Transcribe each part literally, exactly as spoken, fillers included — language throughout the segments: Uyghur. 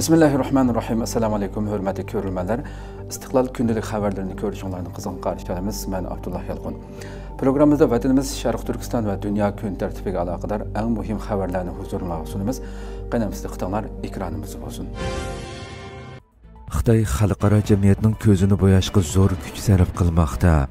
بىسمىللاھىررەھمانىررەھىم. ئەسسالامۇئەلەيكۇم، ھۆرمەتلىك كۆرۈرمەنلەر. ئىستىقلال كۈندىلىك خەۋەرلىرىنى كۆرۈشۈڭلارنى قىزغىن قارشى ئالىمىز. مەن ئابدۇللا يالقۇن. پروگراممىمىزدا ۋەتىنىمىز شەرقىي تۈركىستان ۋە دۇنيا كۈن تەرتىپىگە ئالاقىدار ئەڭ مۇھىم خەۋەرلەرنى ھۇزۇرۇڭلارغا سۇنىمىز. قېنى، ئەمىسە دىققىتىڭلار ئېكرانىمىزدا بولسۇن. خىتاي خەلقئارا جەمئىيەتنىڭ كۆزىنى بوياشقا زور كۈچ سەرپ قىلماقتا.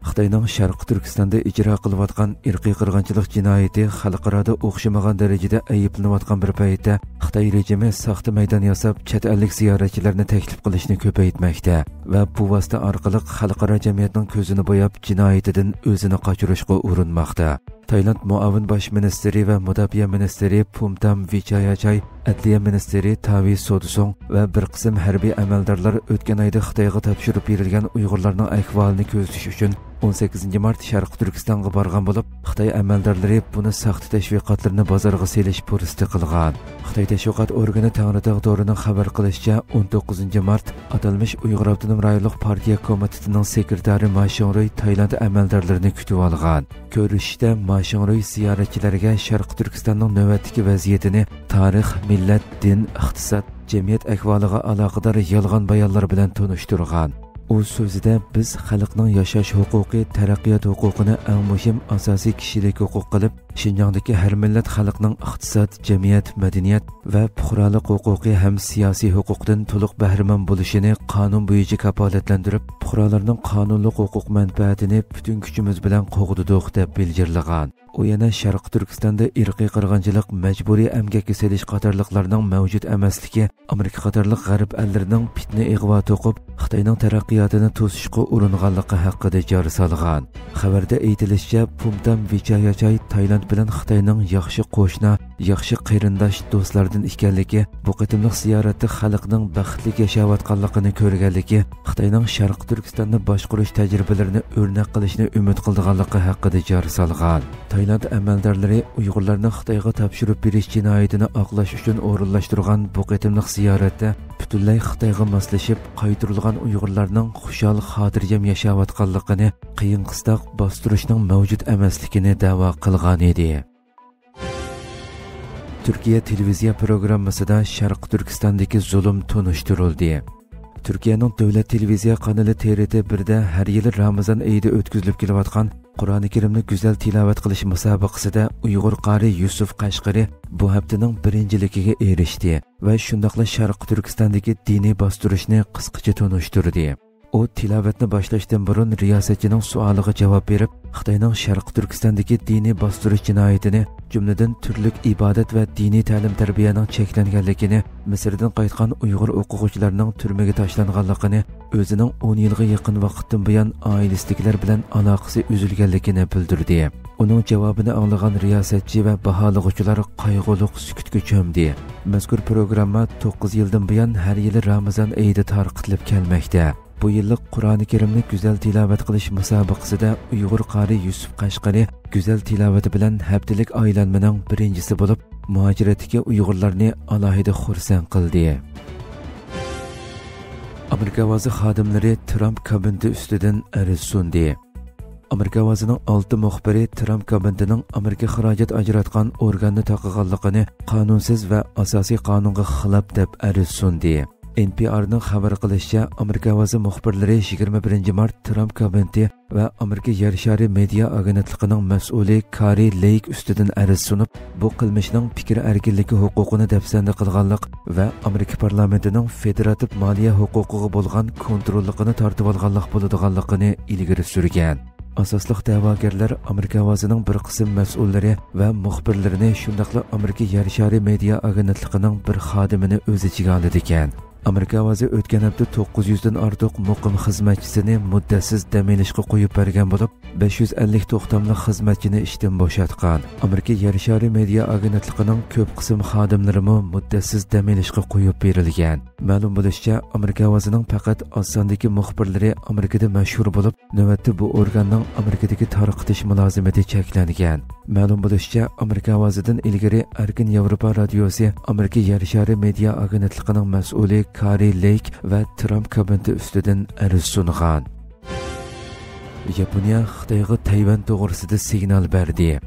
خىتاينىڭ شەرقىي تۈركىستاندا ئىجرا قىلىۋاتقان ئىرقىي قىرغىنچىلىق جىنايىتى خەلقئارادا ئوخشىمىغان دەرىجىدە ئەيىبلىنىۋاتقان بىر پەيتتە، خىتاي رېجىمى ساختا مەيدان ياساپ، چەت ئەللىك زىيارەتچىلەرنى تەكلىپ قىلىشنى كۆپەيتمەكتە ۋە بۇ ۋاسىتە ئارقىلىق خەلقئارا جەمئىيەتنىڭ كۆزىنى بوياپ، جىنايىتىدىن ئۆزىنى قاچۇرۇشقا ئۇرۇنماقتا. تايلاند مۇئاۋىن باش مىنىستىرى ۋە مۇداپىئە مىنىستىرى پۇمتام ۋىچاياچاي، ئەدلىيە مىنىستىرى تاۋى سودسۇڭ ۋە بىر قىسىم ھەربىي ئەمەلدارلار ئۆتكەن ئايدا خىتايغا تاپشۇرۇپ بېرىلگەن ئۇيغۇرلارنىڭ ئەھۋالىنى كۆزىتىش ئۈچۈن ئون سەككىزىنچى مارت شەرقىي تۈركىستانغا بارغان بولۇپ، خىتاي ئەمەلدارلىرى بۇنى ساختا تەشۋىقاتلىرىنى بازارغا سېلىش پۇرسىتى قىلغان. خىتاي تەشۋىقات ئورگىنى تەڭرىتاغ تورىنىڭ خەۋەر قىلىشىچە، ئون توققۇزىنچى مارت ئاتالمىش ئۇيغۇر ئاپتونوم رايونلۇق پارتىيە كومىتېتىنىڭ سېكرېتارى ما شىڭرۇي تايلاند ئەمەلدارلىرىنى كۈتۈۋالغان. كۆرۈشۈشتە ما شىڭرۇي زىيارەتچىلەرگە شەرقىي تۈركىستاننىڭ نۆۋەتتىكى ۋەزىيىتىنى، تارىخ، مىللەت، دىن، ئىقتىساد، جەمئىيەت ئەھۋالىغا ئالاقىدار يالغان بايانلار بىلەن تونۇشتۇرغان. ئۇ سۆزىدە، بىز خەلقنىڭ ياشاش ھوقۇقى، تەرەققىيات ھوقۇقىنى ئەڭ مۇھىم ئاساسىي كىشىلىك ھوقۇق قىلىپ، شىنجاڭدىكى ھەر مىللەت خەلقنىڭ ئىقتىساد، جەمئىيەت، مەدەنىيەت ۋە پۇقرالىق ھوقۇقى ھەم سىياسىي ھوقۇقتىن تولۇق بەھرىمەن بولۇشىنى قانۇن بويىچە كاپالەتلەندۈرۈپ، پۇقرالارنىڭ قانۇنلۇق ھوقۇق مەنپەئەتىنى پۈتۈن كۈچىمىز بىلەن قوغدىدۇق، دەپ بىلجىرلىغان. ئۇ يەنە شەرقىي تۈركىستاندا ئىرقىي قىرغىنچىلىق، مەجبۇرىي ئەمگەككە سېلىش قاتارلىقلارنىڭ مەۋجۇت ئەمەسلىكى، ئامېرىكا قاتارلىق غەرب ئەللىرىنىڭ پىتنە ئىغۋا توقۇپ، خىتاينىڭ تەرەققىياتىنى توسۇشقا ئۇرۇنغانلىقى ھەققىدە جار سالغان. خەۋەردە ئېيتىلىشىچە، پۇمتام ۋىچاياچاي تايلاند بىلەن خىتاينىڭ ياخشى قوشنا، ياخشى قېرىنداش، دوستلاردىن ئىكەنلىكى، بۇ قېتىملىق زىيارەتتە خەلقنىڭ بەختلىك ياشاۋاتقانلىقىنى كۆرگەنلىكى، خىتاينىڭ شەرقىي تۈركىستاننى باشقۇرۇش تەجرىبىلىرىنى ئۆرنەك قىلىشنى ئۈمىد قىلىدىغانلىقى ھەققىدە جار سالغان. تايلاند ئەمەلدارلىرى ئۇيغۇرلارنى خىتايغا تاپشۇرۇپ بېرىش جىنايىتىنى ئاقلاش ئۈچۈن ئورۇنلاشتۇرغان بۇ قېتىملىق زىيارەتتە پۈتۈنلەي خىتايغا ماسلىشىپ، قايتۇرۇلغان ئۇيغۇرلارنىڭ خۇشال، خاتىرجەم ياشاۋاتقانلىقىنى، قىيىن-قىستاق، باستۇرۇشنىڭ مەۋجۇت ئەمەسلىكىنى دەۋا قىلغانىدى. تۈركىيە تېلېۋىزىيە پروگراممىسىدا شەرقىي تۈركىستاندىكى زۇلۇم تونۇشتۇرۇلدى. تۈركىيەنىڭ دۆلەت تېلېۋىزىيە قانىلى تىرىتى بىردە ھەر يىلى رامىزان ئېيىدا ئۆتكۈزۈلۈپ كېلىۋاتقان قۇرئانى كەرىمنى گۈزەل تىلاۋەت قىلىش مۇسابىقىسىدە ئۇيغۇر قارى يۈسۈپ قەشقىرى بۇ ھەپتىنىڭ بىرىنچىلىكىگە ئېرىشتى ۋە شۇنداقلا شەرقىي تۈركىستاندىكى دىنىي باستۇرۇشنى قىسقىچە تونۇشتۇردى. ئۇ تىلاۋەتنى باشلاشتىن بۇرۇن رىياسەتچىنىڭ سوئالىغا جاۋاب بېرىپ، خىتاينىڭ شەرقىي تۈركىستاندىكى دىنىي باستۇرۇش جىنايىتىنى، جۈملىدىن تۈرلۈك ئىبادەت ۋە دىنىي تەلىم-تەربىيەنىڭ چەكلەنگەنلىكىنى، مىسىردىن قايتقان ئۇيغۇر ئوقۇغۇچىلارنىڭ تۈرمىگە تاشلانغانلىقىنى، ئۆزىنىڭ ئون يىلغا يېقىن ۋاقىتتىن بۇيان ئائىلىسىدىكىلەر بىلەن ئالاقىسى ئۈزۈلگەنلىكىنى بىلدۈردى. ئۇنىڭ جاۋابىنى ئاڭلىغان رىياسەتچى ۋە باھالىغۇچىلار قايغۇلۇق سۈكۈتكە چۆمدى. مەزكۇر پروگرامما توققۇز يىلدىن بۇيان ھەر يىلى رامىزان ئېيىدا تارقىتىلىپ كەلمەكتە. بۇ يىللىق قۇرئانى كەرىمنى گۈزەل تىلاۋەت قىلىش مۇسابىقىسىدە ئۇيغۇر قارى يۈسۈپ قەشقىرى گۈزەل تىلاۋىتى بىلەن ھەپتىلىك ئايلانمىنىڭ بىرىنچىسى بولۇپ، مۇھاجىرەتتىكى ئۇيغۇرلارنى ئالاھىدە خۇرسەن قىلدى. ئامېرىكا ئاۋازى خادىملىرى ترامپ كابىنېتى ئۈستىدىن ئەرز سۇندى. ئامېرىكا ئاۋازىنىڭ ئالتە مۇخبىرى ترامپ كابىنېتىنىڭ ئامېرىكا خىراجەت ئاجراتقان ئورگاننى تاقىغانلىقىنى قانۇنسىز ۋە ئاساسىي قانۇنغا خىلاپ دەپ ئەرز سۇندى. ئېن پى ئارنىڭ خەۋەر قىلىشىچە، ئامېرىكا ئاۋازى مۇخبىرلىرى يىگىرمە بىرىنچى مارت ترامپ كابىنېتى ۋە ئامېرىكا يەر شارى مېدىيا ئاگېنتلىقىنىڭ مەسئۇلى كارى لېيك ئۈستىدىن ئەرز سۇنۇپ، بۇ قىلمىشنىڭ پىكىر ئەركىنلىكى ھوقۇقىنى دەپسەندە قىلغانلىق ۋە ئامېرىكا پارلامېنتىنىڭ فېدېراتىپ مالىيە ھوقۇقىغا بولغان كونتروللۇقىنى تارتىۋالغانلىق بولىدىغانلىقىنى ئىلگىرى سۈرگەن. ئاساسلىق دەۋاگەرلەر ئامېرىكا ئاۋازىنىڭ بىر قىسىم مەسئۇللىرى ۋە مۇخبىرلىرىنى، شۇنداقلا ئامېرىكا يەر شارى مېدىيا ئاگېنتلىقىنىڭ بىر خادىمىنى ئۆز ئىچىگە ئالىدىكەن. ئامېرىكا ئاۋازى ئۆتكەن ھەپتە توققۇز يۈزدىن ئارتۇق مۇقىم خىزمەتچىسىنى مۇددەتسىز دەم ئېلىشقا قويۇپ بەرگەن بولۇپ، بەش يۈز ئەللىك توختاملىق خىزمەتچىنى ئىشتىن بوشاتقان. ئامېرىكا يەر شارى مېدىيا ئاگېنتلىقىنىڭ كۆپ قىسىم خادىملىرىمۇ مۇددەتسىز دەم ئېلىشقا قويۇپ بېرىلگەن. مەلۇم بولۇشىچە، ئامېرىكا ئاۋازىنىڭ پەقەت ئاز ساندىكى مۇخبىرلىرى ئامېرىكىدا مەشھۇر بولۇپ، نۆۋەتتە بۇ ئورگاننىڭ ئامېرىكىدىكى تارقىتىش مۇلازىمىتى چەكلەنگەن. مەلۇم بولۇشىچە، ئامېرىكا ئاۋازىدىن ئىلگىرى ئەركىن ياۋروپا رادىيوسى ئامېرىكا يەر شارى مېدىيا ئاگېنتلىقىنىڭ مەسئۇلى كارى لېيك ۋە ترامپ كابىنېتى ئۈستىدىن ئەرز سۇنغان. ياپونىيە خىتايغا تەيۋەن توغرىسىدا سىگنال بەردى.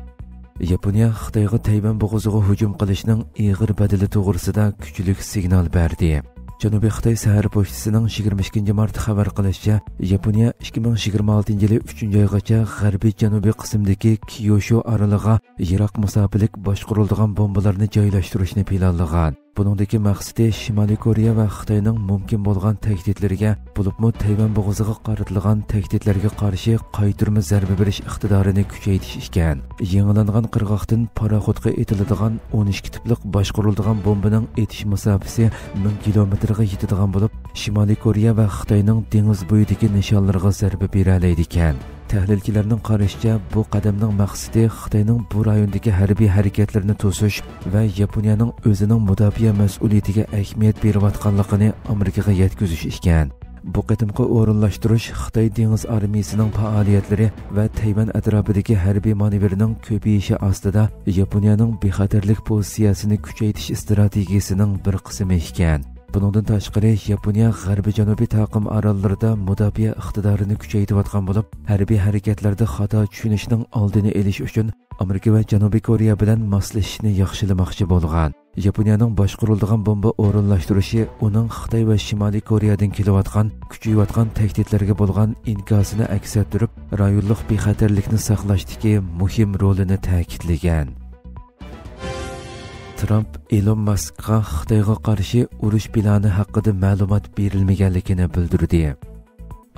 ياپونىيە خىتايغا تەيۋەن بوغۇزىغا ھۇجۇم قىلىشنىڭ ئېغىر بەدىلى توغرىسىدا كۈچلۈك سىگنال بەردى. جەنۇبىي خىتاي سەھەر پوچتىسىنىڭ يىگىرمە ئىككىنچى مارت خەۋەر قىلىشىچە، ياپونىيە ئىككى مىڭ يىگىرمە ئالتىنچى يىلى ئۈچىنچى ئايغىچە غەربىي جەنۇبىي قىسىمدىكى كيوشۇ ئارىلىغا يىراق مۇساپىلىك باشقۇرۇلىدىغان بومبىلارنى جايلاشتۇرۇشنى پىلانلىغان. بۇنىڭدىكى مەقسىتى شىمالىي كورېيە ۋە خىتاينىڭ مۇمكىن بولغان تەھدىتلىرىگە، بولۇپمۇ تەيۋەن بوغۇزىغا قارىتىلغان تەھدىتلەرگە قارشى قايتۇرما زەربە بېرىش ئىقتىدارىنى كۈچەيتىش ئىكەن. يېڭىلانغان قىرغاقتىن پاراخوتقا ئېتىلىدىغان ئون ئىككى تىپلىق باشقۇرۇلىدىغان بومبىنىڭ ئېتىش مۇساپىسى مىڭ كىلومېتىرغا يېتىدىغان بولۇپ، شىمالىي كورېيە ۋە خىتاينىڭ دېڭىز بويىدىكى نىشانلىرىغا زەربە بېرەلەيدىكەن. تەھلىلچىلەرنىڭ قارىشىچە، بۇ قەدەمنىڭ مەقسىتى خىتاينىڭ بۇ رايوندىكى ھەربىي ھەرىكەتلىرىنى توسۇش ۋە ياپونىيەنىڭ ئۆزىنىڭ مۇداپىئە مەسئۇلىيىتىگە ئەھمىيەت بېرىۋاتقانلىقىنى ئامېرىكىغا يەتكۈزۈش ئىكەن. بۇ قېتىمقى ئورۇنلاشتۇرۇش خىتاي دېڭىز ئارمىيىسىنىڭ پائالىيەتلىرى ۋە تەيۋەن ئەتراپىدىكى ھەربىي مانېۋىرنىڭ كۆپىيىشى ئاستىدا ياپونىيەنىڭ بىخەتەرلىك پوزىتسىيەسىنى كۈچەيتىش ئىستراتېگىيىسىنىڭ بىر قىسمى ئىكەن. بۇنىڭدىن تاشقىرى، ياپونىيە غەربىي جەنۇبىي تاقىم ئاراللىرىدا مۇداپىئە ئىقتىدارىنى كۈچەيتىۋاتقان بولۇپ، ھەربىي ھەرىكەتلەردە خاتا چۈشىنىشنىڭ ئالدىنى ئېلىش ئۈچۈن ئامېرىكا ۋە جەنۇبىي كورېيە بىلەن ماسلىشىشنى ياخشىلىماقچى بولغان. ياپونىيەنىڭ باشقۇرۇلىدىغان بومبا ئورۇنلاشتۇرۇشى ئۇنىڭ خىتاي ۋە شىمالىي كورېيەدىن كېلىۋاتقان، كۈچىيىۋاتقان تەھدىتلەرگە بولغان ئىنكاسىنى ئەكس ئەتتۈرۈپ، رايونلۇق بىخەتەرلىكنى ساقلاشتىكى مۇھىم رولىنى تەكىتلىگەن. ترامپ ئېلون ماسكقا خىتايغا قارشى ئۇرۇش پىلانى ھەققىدە مەلۇمات بېرىلمىگەنلىكىنى بىلدۈردى.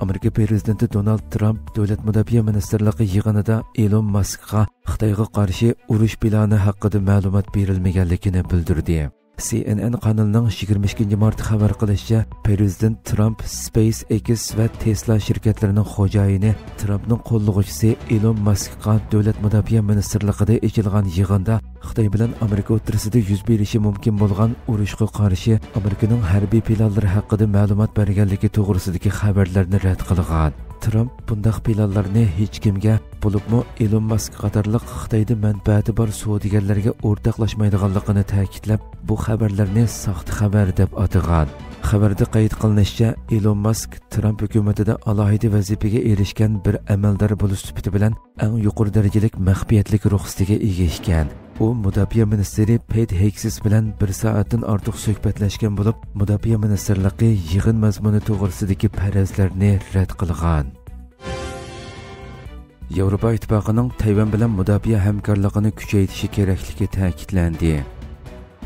ئامېرىكا پىرېزىدېنتى دونالد ترامپ دۆلەت مۇداپىئە مىنىستىرلىقى يىغىنىدا ئېلون ماسكقا خىتايغا قارشى ئۇرۇش پىلانى ھەققىدە مەلۇمات بېرىلمىگەنلىكىنى بىلدۈردى. سى ئېن ئېن قانىلىنىڭ يىگىرمە ئىككىنچى مارت خەۋەر قىلىشىچە، پىرېزىدېنت ترامپ سپەيس ئېكس ۋە تېسلا شىركەتلىرىنىڭ خوجايىنى، ترامپنىڭ قوللىغۇچىسى ئېلون ماسكقا دۆلەت مۇداپىئە مىنىستىرلىقىدا ئېچىلغان يىغىندا خىتاي بىلەن ئامېرىكا ئوتتۇرىسىدا يۈز بېرىشى مۇمكىن بولغان ئۇرۇشقا قارشى ئامېرىكىنىڭ ھەربىي پىلانلىرى ھەققىدە مەلۇمات بەرگەنلىكى توغرىسىدىكى خەۋەرلەرنى رەت قىلغان. ترامپ بۇنداق پىلانلارنى ھېچكىمگە، بولۇپمۇ ئېلون ماسك قاتارلىق خىتايدا مەنپەئەتى بار سودىگەرلەرگە ئورتاقلاشمايدىغانلىقىنى تەكىتلەپ، بۇ خەۋەرلەرنى ساختا خەۋەر دەپ ئاتىغان. خەۋەردە قەيت قىلىنىشىچە، ئېلون ماسك ترامپ ھۆكۈمىتىدە ئالاھىدە ۋەزىپىگە ئېرىشكەن بىر ئەمەلدار بولۇش سۈپىتى بىلەن ئەڭ يۇقىرى دەرىجىلىك مەخپىيەتلىك رۇخسىتىگە ئىگە ئىكەن. ئۇ مۇداپىئە مىنىستىرى پېت ھېگسېس بىلەن بىر سائەتتىن ئارتۇق سۆھبەتلەشكەن بولۇپ، مۇداپىئە مىنىستىرلىقى يىغىن مەزمۇنى توغرىسىدىكى پەرەزلەرنى رەت قىلغان. ياۋروپا ئىتتىپاقىنىڭ تەيۋەن بىلەن مۇداپىئە ھەمكارلىقىنى كۈچەيتىشى كېرەكلىكى تەكىتلەندى.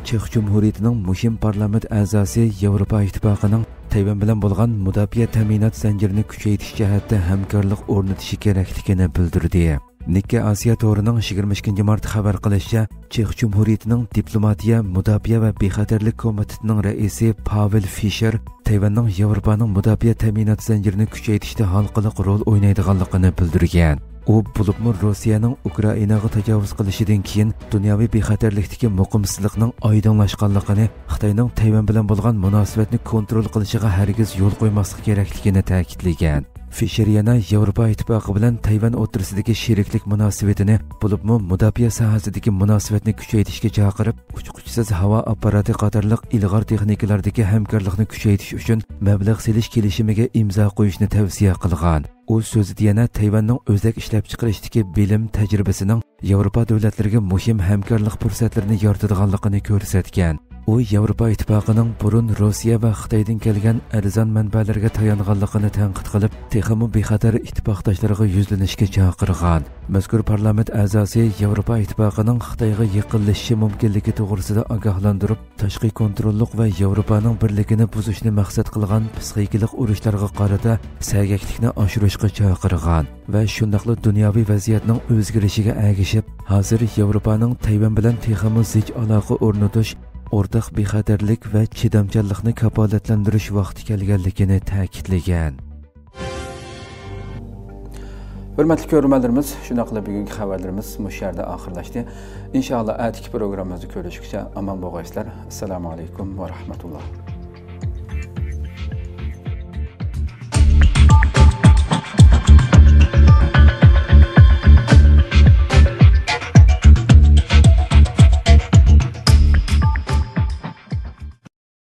چېخ جۇمھۇرىيىتىنىڭ مۇھىم پارلامېنت ئەزاسى ياۋروپا ئىتتىپاقىنىڭ تەيۋەن بىلەن بولغان مۇداپىئە تەمىنات زەنجىرىنى كۈچەيتىش جەھەتتە ھەمكارلىق ئورنىتىشى كېرەكلىكىنى بىلدۈردى. نىككەي ئاسىيا تورىنىڭ يىگىرمە ئىككىنچى مارت خەۋەر قىلىشىچە، چېخ جۇمھۇرىيىتىنىڭ دىپلوماتىيە، مۇداپىئە ۋە بىخەتەرلىك كومىتېتىنىڭ رەئىسى پاۋېل فىشېر تەيۋەننىڭ ياۋروپانىڭ مۇداپىئە تەمىنات زەنجىرىنى كۈچەيتىشتە ھالقىلىق رول ئوينايدىغانلىقىنى بىلدۈرگەن. ئۇ بولۇپمۇ روسىيەنىڭ ئۇكرائىناغا تاجاۋۇز قىلىشىدىن كېيىن دۇنياۋى بىخەتەرلىكتىكى مۇقىمسىزلىقنىڭ ئايدىڭلاشقانلىقىنى، خىتاينىڭ تەيۋەن بىلەن بولغان مۇناسىۋەتنى كونترول قىلىشىغا ھەرگىز يول قويماسلىقى كېرەكلىكىنى تەكىتلىگەن. فىشېر يەنە ياۋروپا ئىتتىپاقى بىلەن تەيۋەن ئوتتۇرىسىدىكى شېرىكلىك مۇناسىۋىتىنى، بولۇپمۇ مۇداپىئە ساھەسىدىكى مۇناسىۋەتنى كۈچەيتىشكە چاقىرىپ، ئۇچقۇچىسىز ھاۋا ئاپپاراتى قاتارلىق ئىلغار تېخنىكىلاردىكى ھەمكارلىقنى كۈچەيتىش ئۈچۈن مەبلەغ سېلىش كېلىشىمىگە ئىمزا قويۇشنى تەۋسىيە قىلغان. ئۇ سۆزىدە يەنە تەيۋەننىڭ ئۆزەك ئىشلەپچىقىرىشتىكى بىلىم تەجرىبىسىنىڭ ياۋروپا دۆلەتلىرىگە مۇھىم ھەمكارلىق پۇرسەتلىرىنى يارىتىدىغانلىقىنى كۆرسەتكەن. ئۇ ياۋروپا ئىتتىپاقىنىڭ بۇرۇن روسىيە ۋە خىتايدىن كەلگەن ئەرزان مەنبەلەرگە تايانغانلىقىنى تەنقىد قىلىپ، تېخىمۇ بىخەتەر ئىتتىپاقداشلىرىغا يۈزلىنىشكە چاقىرغان. مەزكۇر پارلامېنت ئەزاسى ياۋروپا ئىتتىپاقىنىڭ خىتايغا يېقىنلىشىشى مۇمكىنلىكى توغرىسىدا ئاگاھلاندۇرۇپ، تاشقى كونتروللۇق ۋە ياۋروپانىڭ بىرلىكىنى بۇزۇشنى مەقسەت قىلغان پسىخىكىلىق ئۇرۇشلارغا قارىتا سەگەكلىكنى ئاشۇرۇشقا چاقىرغان ۋە شۇنداقلا دۇنياۋى ۋەزىيەتنىڭ ئۆزگىرىشىگە ئەگىشىپ، ھازىر ياۋروپانىڭ تەيۋەن بىلەن تېخىمۇ زىچ ئالاقە ئورنىتىش، ئورتاق بىخەتەرلىك ۋە چىدامچانلىقنى كاپالەتلەندۈرۈش ۋاقتى كەلگەنلىكىنى تەكىتلىگەن. ھۆرمەتلىك كۆرۈرمەنلىرىمىز، شۇنداق قىلىپ بۈگۈنكى خەۋەرلىرىمىز مۇشۇ يەردە ئاخىرلاشتى. ئىنشائاللا، ئەتىكى پروگراممىمىزدا كۆرۈشكىچە ئامان بولغايسىلەر. ئەسسالامۇ ئەلەيكۇم ۋە رەھمەتۇللا.